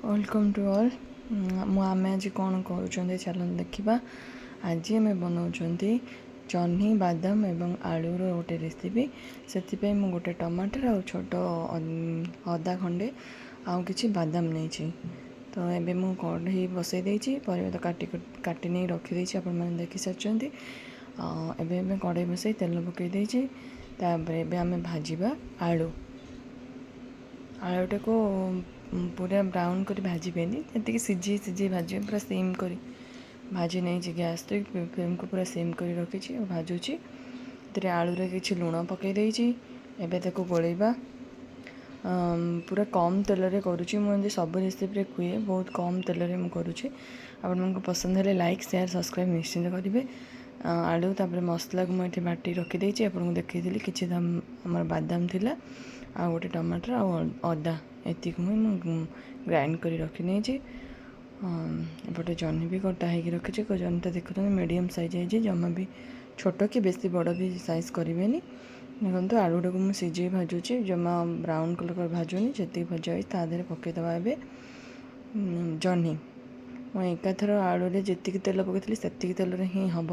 Welcome to all. ମୁଁ ଆମେ ଆଜି କ'ଣ କରୁଛନ୍ତି, ଚାଲନ୍ତୁ ଦେଖିବା। ଆଜି ଆମେ ବନାଉଛନ୍ତି ଜହ୍ନି, ବାଦାମ ଏବଂ ଆଳୁର ଗୋଟେ ରେସିପି। ସେଥିପାଇଁ ମୁଁ ଗୋଟେ ଟମାଟର ଆଉ ଛୋଟ ଅଦା ଖଣ୍ଡେ ଆଉ କିଛି ବାଦାମ ନେଇଛି। ତ ଏବେ ମୁଁ କଢ଼େଇ ବସେଇ ଦେଇଛି। ପରିବା ତ କାଟି କାଟି ନେଇ ରଖିଦେଇଛି, ଆପଣମାନେ ଦେଖିସାରିଛନ୍ତି। ଏବେ ଏବେ କଢ଼େଇ ବସେଇ ତେଲ ପକାଇ ଦେଇଛି। ତାପରେ ଏବେ ଆମେ ଭାଜିବା ଆଳୁ। ଆଳୁଟାକୁ ପୁରା ବ୍ରାଉନ୍ କରି ଭାଜିବେନି, ଯେତିକି ସିଝେଇ ସିଝେଇ ଭାଜିବେ। ପୁରା ସିମ୍ କରି ଭାଜି ନେଇଛି। ଗ୍ୟାସ୍ରେ ଫ୍ଲେମ୍କୁ ପୁରା ସିମ୍ କରି ରଖିଛି ଆଉ ଭାଜୁଛି। ଏଥିରେ ଆଳୁରେ କିଛି ଲୁଣ ପକାଇ ଦେଇଛି। ଏବେ ତାକୁ ଗୋଳେଇବା। ପୁରା କମ୍ ତେଲରେ କରୁଛି ମୁଁ। ଏମିତି ସବୁ ରେସିପିରେ କୁହେ, ବହୁତ କମ୍ ତେଲରେ ମୁଁ କରୁଛି। ଆପଣଙ୍କୁ ପସନ୍ଦ ହେଲେ ଲାଇକ୍, ସେୟାର, ସବସ୍କ୍ରାଇବ୍ ନିଶ୍ଚିନ୍ତ କରିବେ। ଆଳୁ, ତାପରେ ମସଲାକୁ ମୁଁ ଏଠି ବାଟି ରଖିଦେଇଛି, ଆପଣଙ୍କୁ ଦେଖେଇଥିଲି। କିଛି ଆମର ବାଦାମ ଥିଲା ଆଉ ଗୋଟେ ଟମାଟର ଆଉ ଅଦା, ଏତିକି ହିଁ ମୁଁ ଗ୍ରାଇଣ୍ଡ କରି ରଖିନେଇଛି। ଏପଟେ ଜହ୍ନି ବି କଟା ହେଇକି ରଖିଛି। ଜହ୍ନିଟା ଦେଖୁଛନ୍ତି, ମିଡ଼ିୟମ୍ ସାଇଜ୍ ହେଇଛି, ଜମା ବି ଛୋଟ କି ବେଶୀ ବଡ଼ ବି ସାଇଜ୍ କରିବେନି। ଦେଖନ୍ତୁ, ଆଳୁଟାକୁ ମୁଁ ସିଝେଇ ଭାଜୁଛି, ଜମା ବ୍ରାଉନ୍ କଲର୍ କରି ଭାଜୁନି। ଯେତିକି ଭଜା ହେଇଛି, ତା ଦେହରେ ପକାଇଦେବା ଏବେ ଜହ୍ନି। ମୁଁ ଏକାଥର ଆଳୁରେ ଯେତିକି ତେଲ ପକାଇଥିଲି, ସେତିକି ତେଲରେ ହିଁ ହେବ।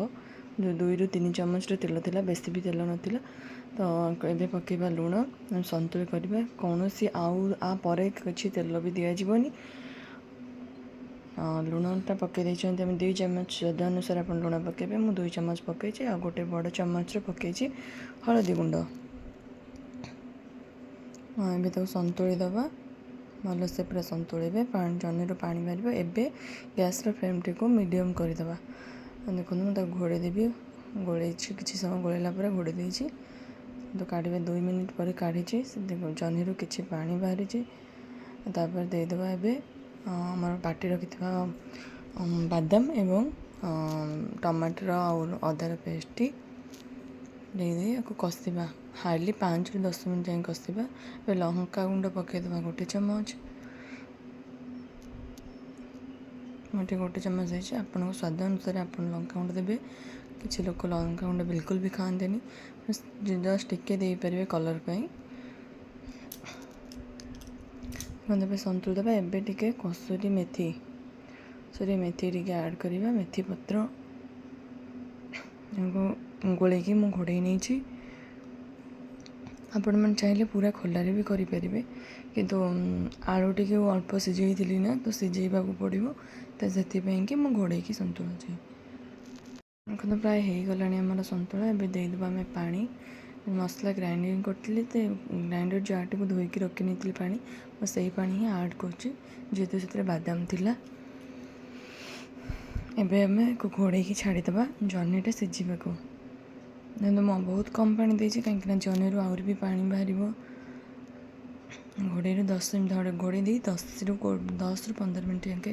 2ରୁ 3 ଚାମଚର ତେଲ ଥିଲା, ବେଶୀ ବି ତେଲ ନଥିଲା। ତ ଏବେ ପକାଇବା ଲୁଣ, ସନ୍ତୁଳି କରିବା। କୌଣସି ଆଉ ଆ ପରେ କିଛି ତେଲ ବି ଦିଆଯିବନି। ଲୁଣଟା ପକାଇ ଦେଇଛନ୍ତି ଆମେ 2 ଚାମଚ। ସ୍ୱାଦ ଅନୁସାରେ ଆପଣ ଲୁଣ ପକାଇବେ। ମୁଁ 2 ଚାମଚ ପକାଇଛି ଆଉ ଗୋଟେ ବଡ଼ ଚାମଚରେ ପକାଇଛି ହଳଦୀ ଗୁଣ୍ଡ। ହଁ, ଏବେ ତାକୁ ସନ୍ତୁଳି ଦେବା ଭଲସେ। ପୁରା ସନ୍ତୁଳିବେ, ପାଣି, ଜହ୍ନିରୁ ପାଣି ବାହାରିବ। ଏବେ ଗ୍ୟାସ୍ର ଫ୍ଲେମ୍ଟିକୁ ମିଡ଼ିୟମ୍ କରିଦେବା। ଦେଖନ୍ତୁ, ମୁଁ ତାକୁ ଘୋଡ଼େଇ ଦେବି। ଗୋଳେଇଛି, କିଛି ସମୟ ଗୋଳେଇଲା ପରେ ଘୋଡ଼େଇ ଦେଇଛି। ତ କାଢ଼ିବେ, 2 ମିନିଟ୍ ପରେ କାଢ଼ିଛି। ସେ ଜହ୍ନିରୁ କିଛି ପାଣି ବାହାରିଛି। ତାପରେ ଦେଇଦେବା ଏବେ ଆମର ବାଟି ରଖିଥିବା ବାଦାମ ଏବଂ ଟମାଟର ଆଉ ଅଦାର ପେଷ୍ଟଟି ଦେଇଦେଇ ଆକୁ କଷିବା। ହାର୍ଡ଼ଲି 5ରୁ 10 ମିନିଟ୍ ଯାଏଁ କଷିବା। ଏବେ ଲଙ୍କା ଗୁଣ୍ଡ ପକାଇଦେବା ଗୋଟେ ଚାମଚ। ମୁଁ ଏଠି ଗୋଟେ ଚାମଚ ଦେଇଛି। ଆପଣଙ୍କ ସ୍ୱାଦ ଅନୁସାରେ ଆପଣ ଲଙ୍କା ଗୁଣ୍ଡ ଦେବେ। କିଛି ଲୋକ ଲଙ୍କା ଗୁଣ୍ଡ ବିଲକୁଲ ବି ଖାଆନ୍ତିନି, ଜଷ୍ଟ ଟିକେ ଦେଇପାରିବେ କଲର୍ ପାଇଁ। ଏବେ ସନ୍ତୁଳି ଦେବା। ଏବେ ଟିକେ କସୁରୀ ମେଥି, ସରି, ମେଥି ଟିକେ ଆଡ଼୍ କରିବା। ମେଥି ପତ୍ର ଗୋଳେଇକି ମୁଁ ଘୋଡ଼େଇ ନେଇଛି। ଆପଣମାନେ ଚାହିଁଲେ ପୁରା ଖୋଲାରେ ବି କରିପାରିବେ, କିନ୍ତୁ ଆଳୁ ଟିକେ ଅଳ୍ପ ସିଝେଇଥିଲି ନା, ତ ସିଝେଇବାକୁ ପଡ଼ିବ, ତ ସେଥିପାଇଁକି ମୁଁ ଘୋଡ଼େଇକି ସନ୍ତୁଳୁଛି। ଦେଖନ୍ତୁ, ପ୍ରାୟ ହେଇଗଲାଣି ଆମର ସନ୍ତୁଳା। ଏବେ ଦେଇଦେବା ଆମେ ପାଣି। ମସଲା ଗ୍ରାଇଣ୍ଡିଙ୍ଗ କରିଥିଲି, ତ ଗ୍ରାଇଣ୍ଡର ଜାର୍ଟିକୁ ଧୋଇକି ରଖି ନେଇଥିଲି ପାଣି। ମୁଁ ସେଇ ପାଣି ହିଁ ଆଡ଼୍ କରୁଛି, ଯେହେତୁ ସେଥିରେ ବାଦାମ ଥିଲା। ଏବେ ଆମେ ଘୋଡ଼େଇକି ଛାଡ଼ିଦେବା ଜହ୍ନିଟା ସିଝିବାକୁ। କିନ୍ତୁ ମୁଁ ବହୁତ କମ୍ ପାଣି ଦେଇଛି, କାହିଁକିନା ଜହ୍ନିରୁ ଆହୁରି ବି ପାଣି ବାହାରିବ। ଘୋଡ଼େଇରୁ 10 ମିନିଟ୍ ଘୋଡ଼େଇ ଦେଇ 10ରୁ 15 ମିନିଟ୍ ଯାକେ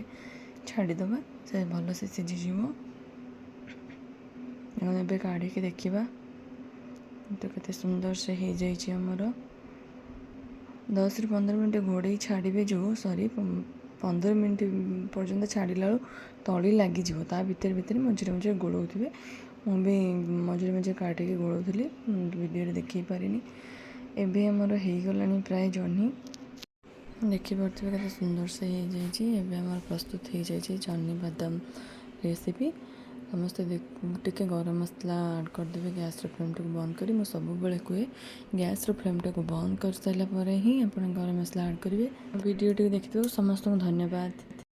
ଛାଡ଼ିଦେବା, ସେ ଭଲସେ ସିଝିଯିବ। ଏବେ କାଢ଼ିକି ଦେଖିବା ତ କେତେ ସୁନ୍ଦର ସେ ହେଇଯାଇଛି ଆମର। 10ରୁ 15 ମିନିଟ୍ ଘୋଡ଼େଇ ଛାଡ଼ିବେ ଯେଉଁ, ସରି, 15 ମିନିଟ୍ ପର୍ଯ୍ୟନ୍ତ ଛାଡ଼ିଲା ବେଳୁ ତଳି ଲାଗିଯିବ। ତା ଭିତରେ ଭିତରେ ମଝିରେ ମଝିରେ ଗୋଳଉଥିବେ। ମୁଁ ବି ମଝିରେ ମଝିରେ କାଢ଼ିକି ଗୋଳଉଥିଲି, ଭିଡ଼ିଓରେ ଦେଖେଇ ପାରିନି। ଏବେ ଆମର ହେଇଗଲାଣି ପ୍ରାୟ ଜହ୍ନି। ଦେଖିପାରୁଥିବେ କେତେ ସୁନ୍ଦର ସେ ହେଇଯାଇଛି। ଏବେ ଆମର ପ୍ରସ୍ତୁତ ହେଇଯାଇଛି ଜହ୍ନି ବାଦାମ ରେସିପି। ସମସ୍ତେ ଟିକେ ଗରମ ମସଲା ଆଡ଼୍ କରିଦେବେ। ଗ୍ୟାସ୍ର ଫ୍ଲେମ୍ଟାକୁ ବନ୍ଦ କରି, ମୁଁ ସବୁବେଳେ କୁହେ, ଗ୍ୟାସ୍ର ଫ୍ଲେମ୍ଟାକୁ ବନ୍ଦ କରିସାରିଲା ପରେ ହିଁ ଆପଣ ଗରମ ମସଲା ଆଡ଼୍ କରିବେ। ଭିଡ଼ିଓଟିକୁ ଦେଖିଥିବାରୁ ସମସ୍ତଙ୍କୁ ଧନ୍ୟବାଦ।